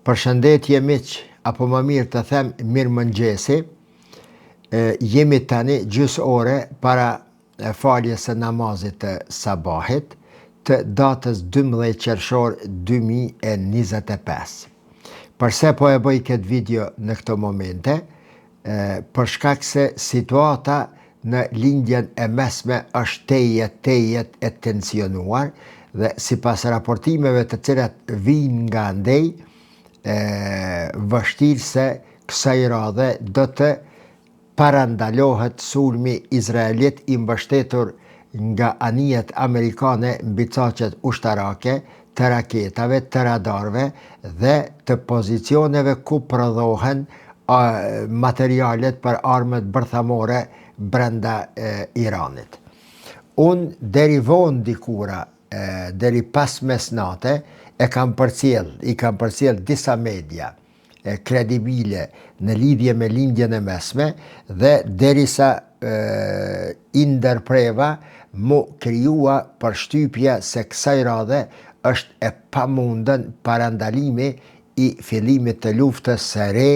Përshëndetje miq, apo më mirë të them mirëmëngjesi. Jemi tani gjysë ore para faljes së namazit të sabahit të datës 12 qershor 2025. Përse po e bëj këtë video në këto momente? Për shkak se situata në Lindjen e Mesme është tejet tejet e tensionuar dhe sipas raportimeve të cilat vijnë nga andej, vështirë se kësaj radhe do të parandalohet sulmi izraelit i mbështetur nga anijet amerikane mbi caqet ushtarake të raketave, të radarëve dhe të pozicioneve ku prodhohen materialet për armët bërthamore brenda Iranit. Unë deri vonë dikura, deri pas mesnate, e kam përcjell, i kam përcjell disa media kredibile në lidhje me Lindjen e Mesme dhe derisa i ndërpreva m'u krijua përshtypja se kësaj radhe është e pamundën parandalimi i fillimit të luftës së re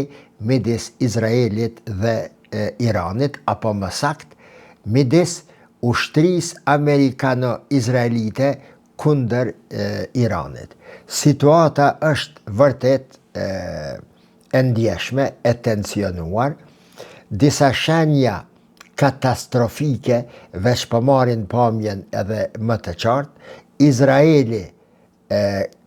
midis Izraelit dhe Iranit, apo më saktë, midis ushtrisë amerikano-izraelite kundër Iranit. Situata është vërtet e ndjeshme, e tensionuar. Disa shenja katastrofike veç po marrin pamjen edhe më të qartë. Izraeli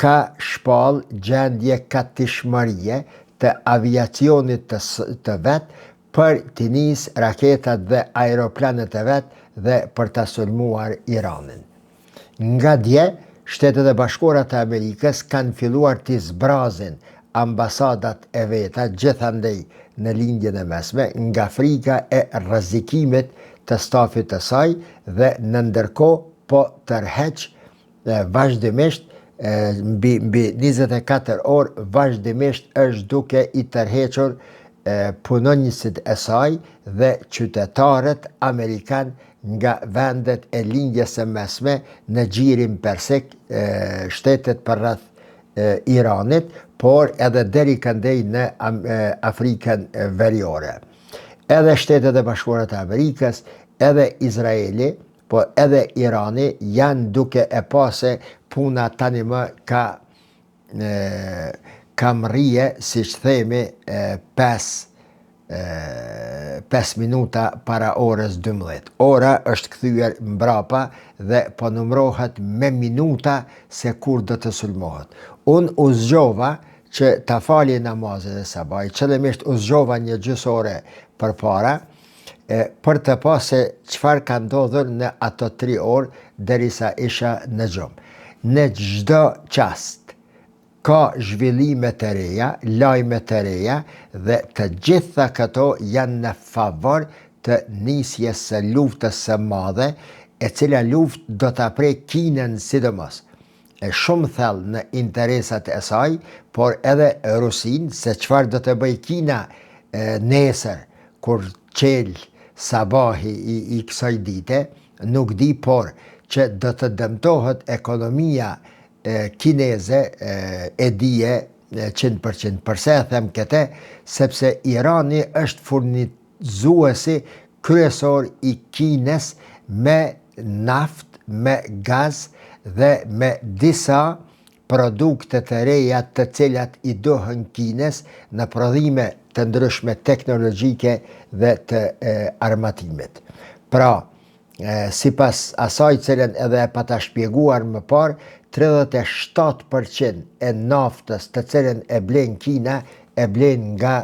ka shpall gjendje gatishmërie të aviacionit të, të vet për t'i nis raketat dhe aeroplanët e vet dhe për ta sulmuar Iranin. Nga dje, Shtetet e Bashkuara të Amerikës kanë filluar t'i zbrazin ambasadat e veta gjithandej në Lindjen e Mesme nga frika e rrezikimit të stafit të saj dhe në ndërkohë po tërheq vazhdimisht mbi mbi 24 orë vazhdimisht është duke i tërhequr punonjësit e saj dhe qytetarët amerikanë nga vendet e Lindjes së Mesme në Gjirin Persik, shtetet përreth Iranit, por edhe deri këndej në Afrikën Veriore. Edhe Shtetet e Bashkuara të Amerikës, edhe Izraeli, por edhe Irani janë duke e pa se puna tani më ka ka mrrije, siç themi, 5 5 minuta para orës 12. Ora është kthyer mbrapa dhe po numërohet me minuta se kur do të sulmohet. Unë u zgjova që ta fali namazin e sabahit, qëllimisht u zgjova një gjysë ore përpara, e, për të pa se çfarë ka ndodhur në ato tri orë derisa isha në gjumë. Në çdo çast ka zhvillime të reja, lajme të reja dhe të gjitha këto janë në favor të nisjes së luftës së madhe, e cila luftë do ta prek Kinën sidomos. E shumë thellë në interesat e saj, por edhe Rusinë, se çfarë do të bëjë Kina e, nesër, kur çel sabahi i, i kësaj dite, nuk di, por që do të dëmtohet ekonomia e, kineze e, e dije 100%. Përse e them këtë? Sepse Irani është furnizuesi kryesor i Kinës me naftë, me gaz dhe me disa produkte të reja të cilat i duhen Kinës në prodhime të ndryshme teknologjike dhe të e, armatimit. Pra, sipas asaj cilën edhe e pata shpjeguar më parë, 37% e naftës të cilën e blen Kina, e blen nga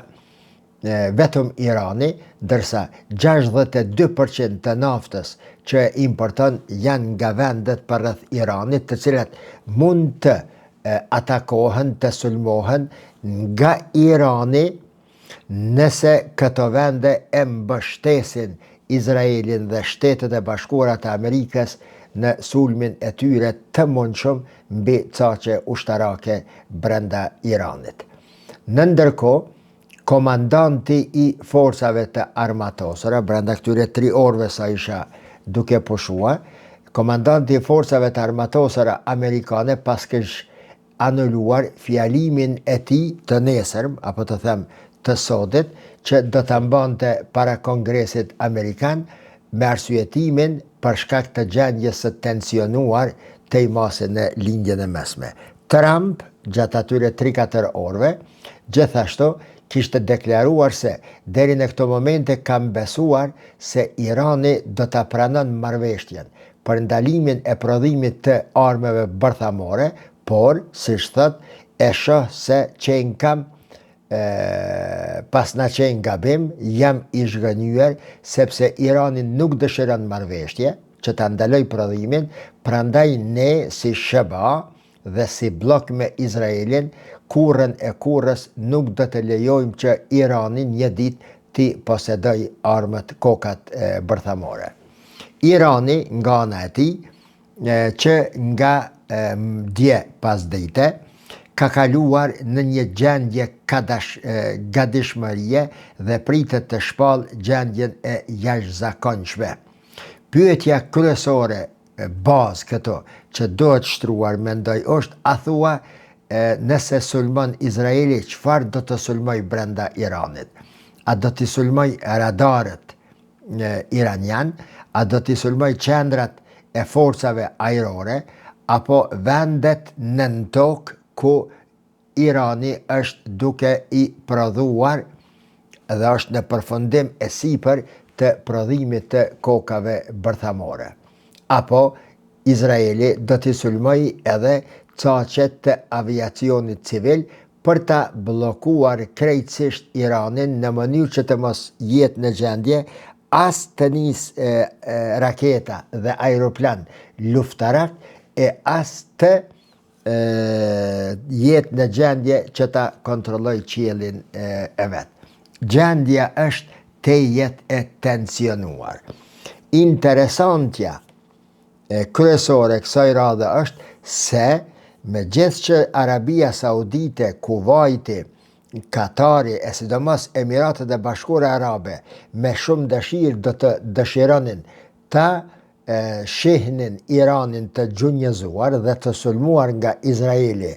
vetëm Irani, ndërsa 62% të naftës që e importon janë nga vendet përreth Iranit, të cilat mund të atakohen, të sulmohen nga Irani, nëse këto vende e mbështesin Izraelin dhe Shtetet e Bashkuara të Amerikës në sulmin e tyre të mundshëm mbi caqe ushtarake brenda Iranit. Në ndërkohë, komandanti i forcave të armatosura, brenda këtyre tri orëve sa isha duke pushuar, komandanti i forcave të armatosura amerikane paskësh anuluar fjalimin e tij të nesërm, apo të them të sotit, që do ta mbante para Kongresit Amerikan, me arsyetimin për shkak të gjendjes së tensionuar tej mase në Lindjen e Mesme. Trump, gjatë atyre tri-katër orëve, gjithashtu kishte deklaruar se deri në këto momente kam besuar se Irani do ta pranon marrëveshtjen për ndalimin e prodhimit të armëve bërthamore, por, siç thotë, e shoh se qenkam pasna qenë gabim, jam i zhgënjyer sepse Irani nuk dëshiron marrëveshje që ta ndalojë prodhimin, prandaj ne si SHBA dhe si bllok me Izraelin, kurrën e kurrës nuk do të lejojmë që Irani një ditë t'i posedojë armët kokat bërthamore. Irani, nga ana e tij, që nga dje pasdite, ka kaluar në një gjendje gatishmërie dhe pritet të shpallë gjendjen e jashtëzakonshme. Pyetja kryesore bazë këtu që duhet shtruar mendoj është a thua nëse sulmon Izraeli çfarë do të sulmojë brenda Iranit? A do t'i sulmojë radarët iranian, a do t'i sulmojë qendrat e forcave ajrore apo vendet nën tokë ku Irani është duke i prodhuar dhe është në përfundim e sipër të prodhimit të kokave bërthamore. Apo Izraeli do t'i sulmojë edhe caqe të aviacionit civil për ta bllokuar krejtësisht Iranin në mënyrë që të mos jetë në gjendje as të nisë raketa dhe aeroplan luftarak e as të jetë në gjendje që ta kontrollojë qiellin e vet. Gjendja është tejet e tensionuar. Interesantja kryesore kësaj radhe është se megjithë që Arabia Saudite, Kuvajti, Katari e sidomos Emiratet e Bashkuara Arabe me shumë dëshirë do të dëshironin ta shihnin Iranin të gjunjëzuar dhe të sulmuar nga Izraeli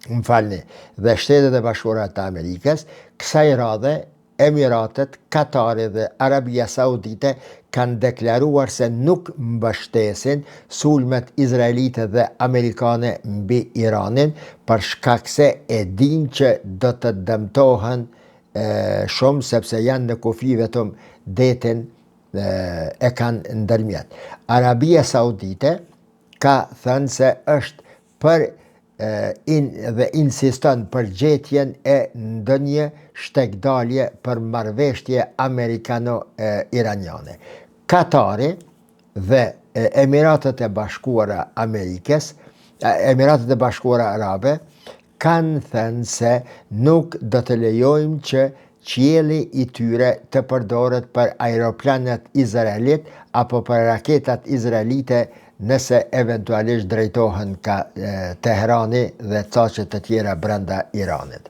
më falni, dhe Shtetet e Bashkuara të Amerikës, kësaj radhe Emiratet, Katari dhe Arabia Saudite kanë deklaruar se nuk mbështesin sulmet izraelite dhe amerikane mbi Iranin për shkak se e dinë që do të dëmtohen shumë sepse janë në kufi vetëm detin e kanë ndërmjet. Arabia Saudite ka thënë se është për in dhe insiston për gjetjen e ndonjë shtegdalje për marrëveshje amerikano-iraniane. Katari dhe Emiratet e Bashkuara Amerikës, Emiratet e Bashkuara Arabe kanë thënë se nuk do të lejojmë që qielli i tyre të përdoret për aeroplanët izraelit apo për raketat izraelite nëse eventualisht drejtohen ka Teherani dhe caqe të tjera brenda Iranit.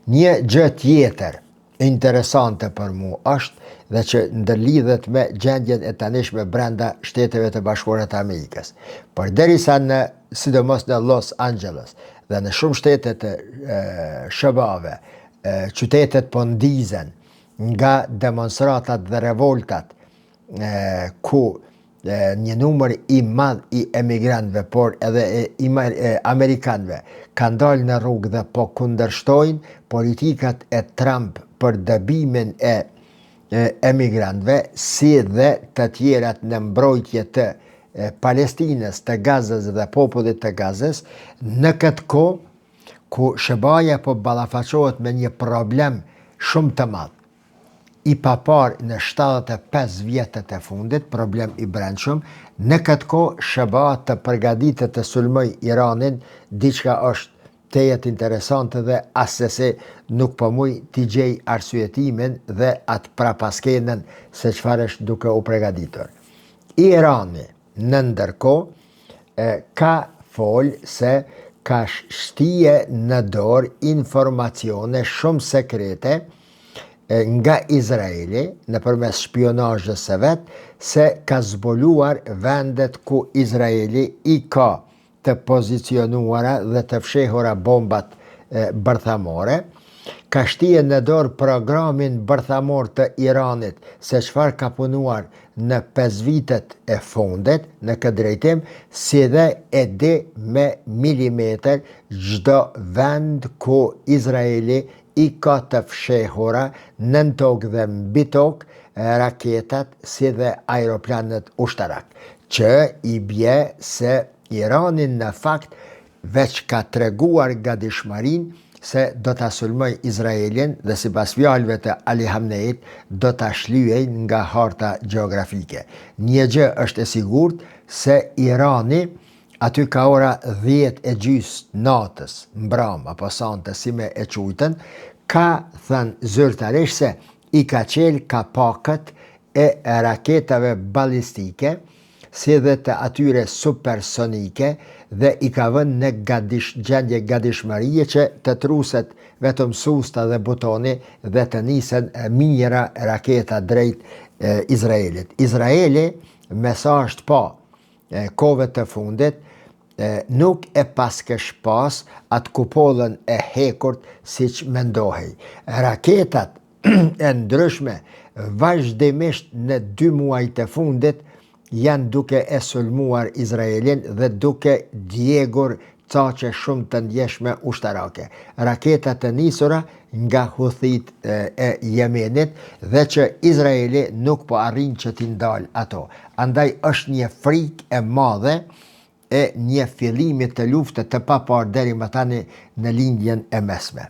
Një gjë tjetër interesante për mu është dhe që ndërlidhet me gjendjen e tanishme brenda Shteteve të Bashkuara të Amerikës. Përderisa në, sidomos në Los Angeles dhe në shumë shtete të SHBA-ve, qytetet po ndizen nga demonstratat dhe revoltat ku një numër i madh i emigrantëve, por edhe i amerikanëve, kanë dalë në rrugë dhe po kundërshtojnë politikat e Trump për dëbimin e emigrantëve, si dhe të tjerat në mbrojtje të Palestinës, të Gazës dhe popullit të Gazës, në këtë kohë ku SHBA-ja po ballafaqohet me një problem shumë të madh, i paparë në 75 vjetët e fundit, problem i brendshëm, në këtë kohë SHBA të përgatitet të sulmojë Iranin, diçka është tejet interesante dhe assesi nuk po muj t'i gjej arsyetimin dhe atë prapaskenën se çfarë është duke u pregaditur. Irani, në ndërkohë, ka fol se ka shtie në dorë informacione shumë sekrete nga Izraeli, nëpërmes shpionazhës së vet, se ka zbuluar vendet ku Izraeli i ka të pozicionuara dhe të fshehura bombat bërthamore, ka shtie në dorë programin bërthamor të Iranit se çfarë ka punuar në 5 vitet e fundit në këtë drejtim, si dhe e di me milimetër çdo vend ku Izraeli i ka të fshehura nën tokë dhe mbi tokë raketat si dhe aeroplanët ushtarak, që i bje se Irani në fakt veç ka treguar gatishmërinë se do ta sulmojë Izraelin dhe sipas fjalëve të Ali Hamneit do ta shlyejnë nga harta gjeografike. Një gjë është e sigurt se Irani aty ka ora 10 e gjysë natës, mbram apo sante si me e qujtën, ka thënë zyrtarisht se i ka qelë kapakët e raketave balistike, si dhe të atyre supersonike dhe i ka vënë në gadish, gjendje gatishmërie që të truset vetëm susta dhe butoni dhe të nisen mijëra raketa drejt e, Izraelit. Izraeli, me sa është pa e, kohëve të fundit, e, nuk e paskësh pas atë kupolën e hekurt siç mendohej. Raketat e ndryshme vazhdimisht në dy muajt e fundit janë duke e sulmuar Izraelin dhe duke djegur caqe shumë të ndjeshme ushtarake. Raketa të nisura nga Huthit e Jemenit dhe që Izraeli nuk po arrin që t'i ndalë ato. Andaj është një frikë e madhe e një fillimi të lufte të paparë deri më tani në lindjen e mesme.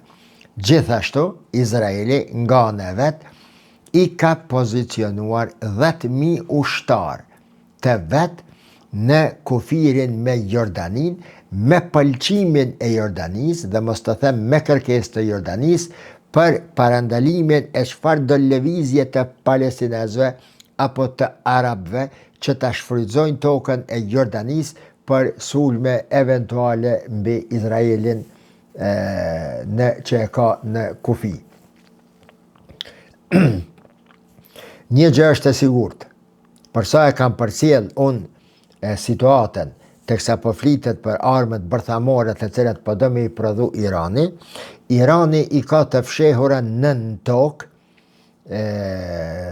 Gjithashtu, Izraeli nga ana e vet i ka pozicionuar 10.000 ushtarë të vet në kufirin me Jordaninë, me pëlqimin e Jordanisë dhe mos të them me kërkesë të Jordanisë për parandalimin e çfarëdo lëvizje të palestinezëve apo të arabëve që ta shfrytëzojnë tokën e Jordanisë për sulme eventuale mbi Izraelin e, në që e ka në kufi. Një gjë është e sigurt, për sa e kam përcjell unë e situatën, teksa po flitet për armët bërthamore të cilat po do me i prodhu Irani, Irani i ka të fshehura nën tokë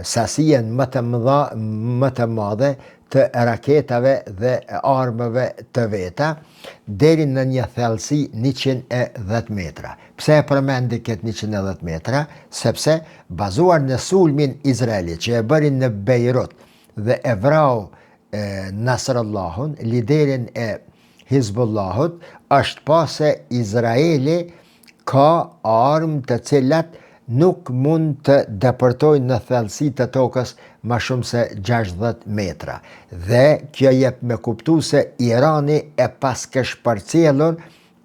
sasien më të mëdha, më të madhe të raketave dhe armëve të veta, deri në një thellësi 110 metra. Pse e përmendi këtë 110 metra? Sepse, bazuar në sulmin izraelit që e bëri në Beirut dhe e vrau e, Nasrallahun, liderin e Hizbullahut, është pa se Izraeli ka armë të cilat nuk mund të depërtojnë në thellësi të tokës më shumë se 60 metra. Dhe kjo jep me kuptu se Irani e paskësh përcjellur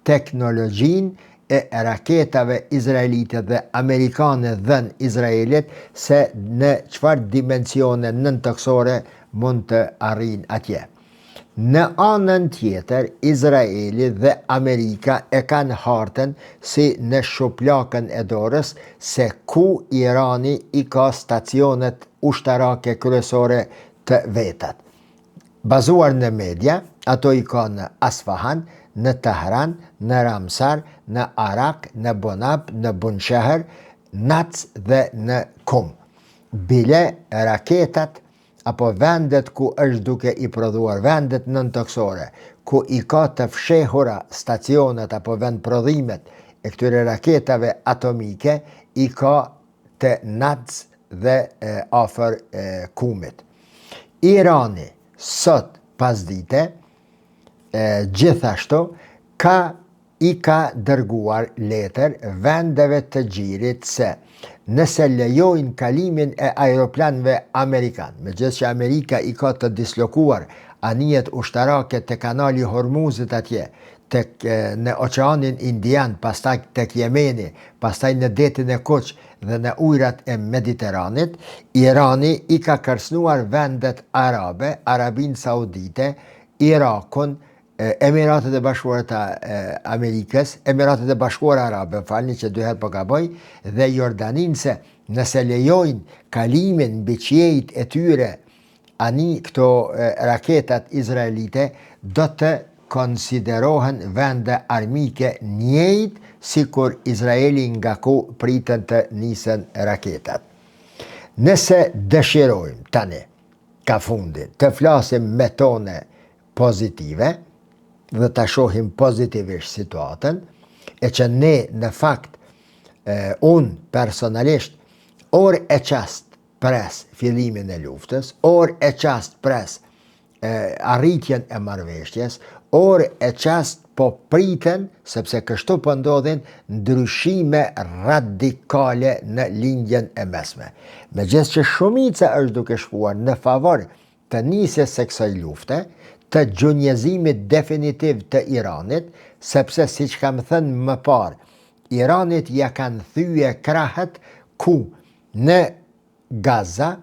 teknologjinë e raketave izraelite dhe amerikane dhënë Izraelit se në çfarë dimensione nëntokësore mund të arrijnë atje. Në anën tjetër, Izraeli dhe Amerika e kanë hartën si në shuplakën e dorës se ku Irani i ka stacionet ushtarake kryesore të vetat. Bazuar në media, ato i ka në Asfahan, në Tehran, në Ramsar, në Arak, në Bonab, në Bunshehr, Natanz dhe në Kum. Bile, raketat apo vendet ku është duke i prodhuar, vendet nëntokësore, ku i ka të fshehura stacionet apo vendprodhimet e këtyre raketave atomike, i ka te Natanz dhe e, afër e, Kumit. Irani sot pasdite e, gjithashtu ka i ka dërguar letër vendeve të gjirit se nëse lejojnë kalimin e aeroplanëve amerikan, megjithëse që Amerika i ka të dislokuar anijet ushtarake te kanali i Hormuzit atje, tek në Oqeanin Indian, pastaj tek Jemeni, pastaj në Detin e Kuq dhe në ujërat e Mediteranit, Irani i ka kërcënuar vendet arabe, Arabinë Saudite, Irakun, Emiratet e Bashkuara të Amerikës, Emiratet e Bashkuara Arabe, më falni që dy herë po gaboj, dhe Jordaninë se nëse lejojnë kalimin mbi qiejt e tyre ani këto raketat izraelite do të konsiderohen vende armike njëjtë sikur Izraeli nga ku priten të nisen raketat. Nëse dëshirojmë tani, ka fundi, të flasim me tone pozitive dhe ta shohim pozitivisht situatën, e që ne në fakt, unë personalisht, orë e çast pres fillimin e luftës, orë e çast pres arritjen e marrëveshjes, orë e çast po priten, sepse kështu po ndodhin ndryshime radikale në Lindjen e Mesme. Megjithëqë shumica është duke shkuar në favor të nisjes së kësaj lufte, të gjunjëzimit definitiv të Iranit, sepse siç kam thënë më parë, Iranit ia kanë thye krahët ku në Gaza,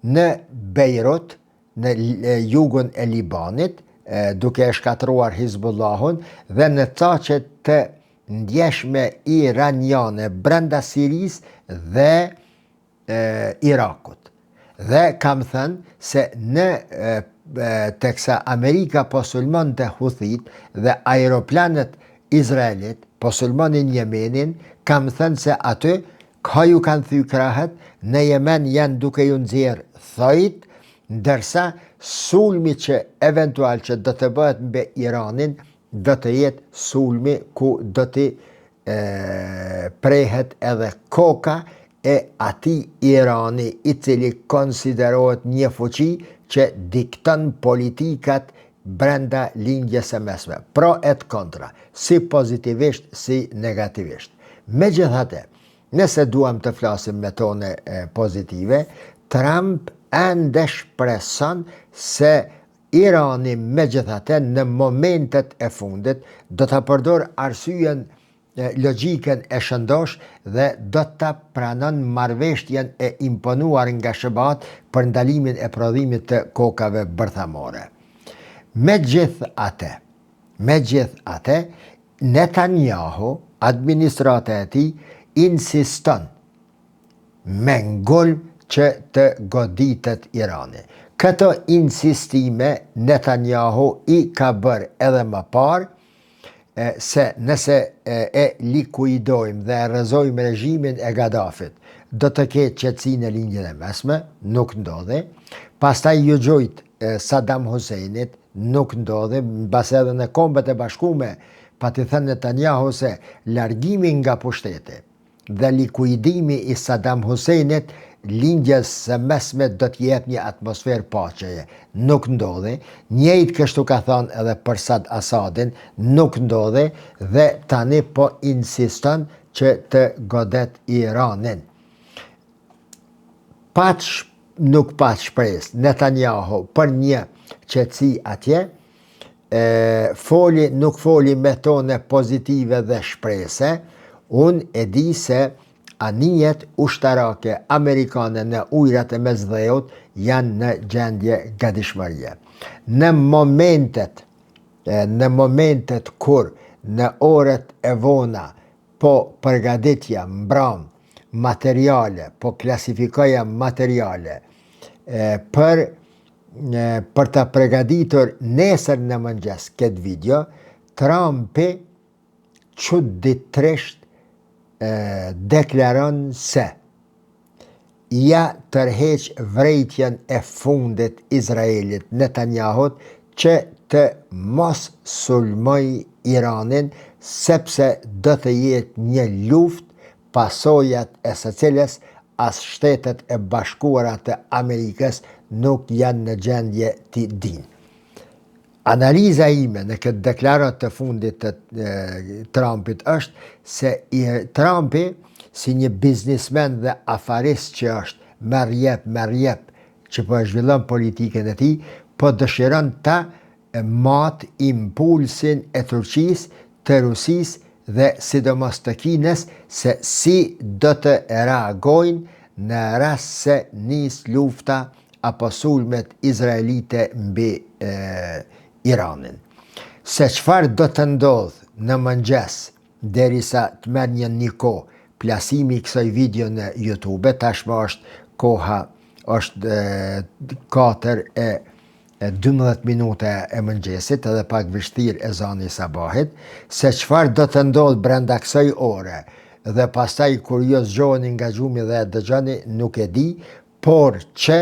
në Bejrut, në jugun e Libanit, duke e shkatërruar Hizbullahun dhe në caqe të ndjeshme iraniane brenda Sirisë dhe Irakut. Dhe kam thënë se në teksa Amerika po sulmonte Huthit dhe aeroplanët izraelit po sulmonin Jemenin, kam thënë se aty ka ju kanë thy krahët, në Jemen janë duke ju nxjerrë thojt, ndërsa sulmi që eventual që do të bëhet mbi Iranin, do të jetë sulmi ku do t'i prehet edhe koka e atij Irani i cili konsiderohet një fuqi që dikton politikat brenda Lindjes së Mesme, pro et kontra, si pozitivisht si negativisht. Megjithatë, nëse duam të flasim me tone pozitive, Trump ende shpreson se Irani megjithatë në momentet e fundit do ta përdorë arsyen logjikën e shëndoshë dhe do ta pranon marrëveshtjen e imponuar nga SHBA-të për ndalimin e prodhimit të kokave bërthamore. Megjithatë, megjithatë, Netanyahu, administrata e tij, insiston me ngulm që të goditet Irani. Këto insistime Netanyahu i ka bërë edhe më parë, se nëse e likuidojmë dhe e rrëzojmë regjimin e Gaddafit, do të ketë qetësi në Lindjen e Mesme, nuk ndodhi. Pastaj ju gjujt Saddam Husseinit, nuk ndodhi, mbase edhe në Kombet e Bashkume pati thënë Netanyahu se largimi nga pushteti dhe likuidimi i Saddam Husseinit Lindjes së Mesme do t'i jep një atmosferë paqeje. Nuk ndodhi. Njëjtë kështu ka thënë edhe për Sad Asadin, nuk ndodhi dhe tani po insiston që të godet Iranin. Paç nuk pat shpresë Netanyahu për një qetësi atje, e, foli, nuk foli me tone pozitive dhe shprese, unë e di se anijet ushtarake amerikane në ujrat e Mesdheut janë në gjendje gatishmërie. Në momentet, në momentet kur në orët e vona po përgatitja mbram materiale, po klasifikoja materiale e, për për ta pregaditur nesër në mëngjes këtë video, Trumpi çuditërisht deklaron se ja tërheq vrejtjen e fundit Izraelit Netanyahut që të mos sulmojë Iranin sepse do të jetë një luftë pasojat e së cilës as Shtetet e Bashkuara të Amerikës nuk janë në gjendje t'i dinë. Analiza ime në këtë deklaratë të fundit të Trumpit është se i, Trumpi si një biznismen dhe afarist që është merr jep, merr jep, që po e zhvillon politikën e tij, po dëshiron ta matë impulsin e Turqisë, të Rusisë dhe sidomos të Kinës se si do të reagojnë në rast se nis lufta apo sulmet izraelite mbi e, Iranin. Se çfarë do të ndodhë në mëngjes derisa të merr një një kohë plasimi i kësaj video në YouTube, tashmë është koha është 4 e 12 minute e mëngjesit edhe pak vështirë ezani i sabahit, se çfarë do të ndodhë brenda kësaj ore dhe pastaj kur ju zgjoheni nga gjumi dhe e dëgjoni nuk e di, por që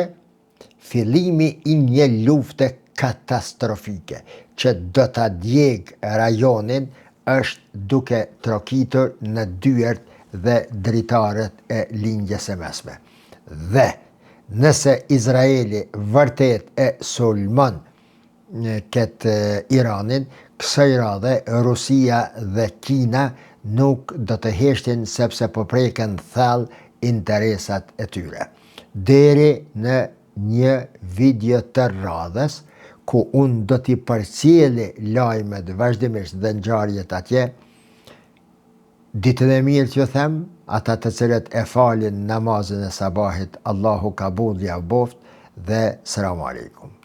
fillimi i një lufte katastrofike që do ta djegë rajonin është duke trokitur në dyert dhe dritaret e Lindjes së Mesme. Dhe nëse Izraeli vërtet e sulmon këtë Iranin, kësaj radhe Rusia dhe Kina nuk do të heshtin sepse po preken thellë interesat e tyre. Deri në një video të radhës, ku unë do t'i përcjelli lajmet vazhdimisht dhe ngjarjet atje, Ditën e mirë t'ju them, ata të cilët e falin namazin e sabahit Allahu kabull jau boftë dhe Selamu Alejkum.